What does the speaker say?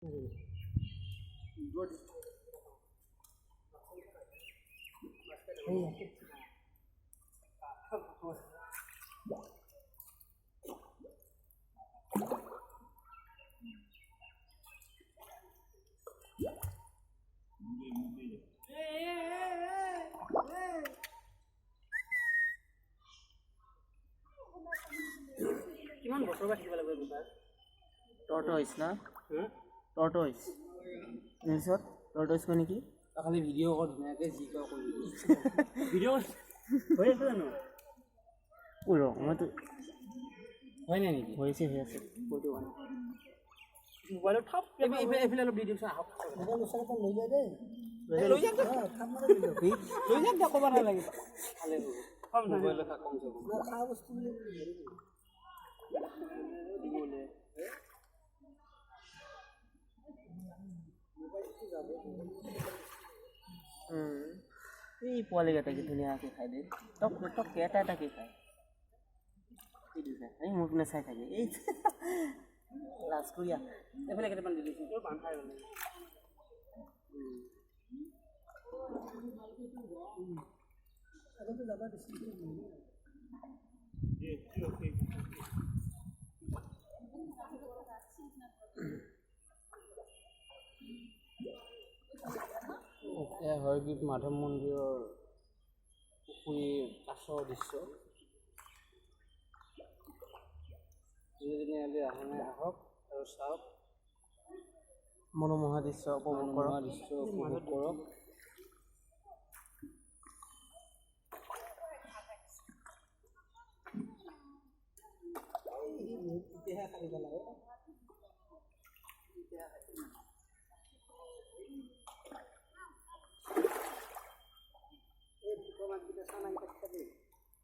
কিমান বছৰ পৰা থাকিব লাগিব এইবোৰ? টৰ্টইছ না? টৰ্টইছ, ইংলিছত টৰ্টইছ কয় নেকি? খালি ভিডিঅ' কৰ ধুনীয়াকৈ, যি কৰ কৰি ভিডিঅ' হৈ আছে জানো? ঐ ৰ, মইতো হয় নাই নেকি? হৈছে, হৈ আছে। সেইটো কাৰণে মোবাইলত থাপ, এইফালে অলপ দি দিয়কচোন, আহক। লৈ যায় দেই। লৈ যাওক, লৈ যাওক দে, ক'ব নালাগে, ভালে হ'ব। মোবাইলত থাক কমচে কম। খোৱা বস্তু বুলি। এই পোৱালিকেইটা কি ধুনীয়াকৈ খাই দেই, টক টককে এটা এটাকে খায়। এই দুটা এই মোৰ পিনে চাই থাকে। এই লাজকুৰীয়া। এইফালে কেইটামান দি দিছোঁ, বান্ধ খাই গ'লে। আগতে যাবা দিছিল। এয়া হয়গ্ৰীৱ মাধৱ মন্দিৰৰ পুখুৰীৰ কাছৰ দৃশ্য। যোনে যোনে ইয়ালৈ অহা নাই, আহক আৰু চাওক। মনোমোহা দৃশ্য উপভোগ কৰক। মনোমোহা দৃশ্য উপভোগ কৰক। এতিয়াহে খালি পেলাই। এই ভোকৰ মাতকেইটা চানাকেইটা খাবি।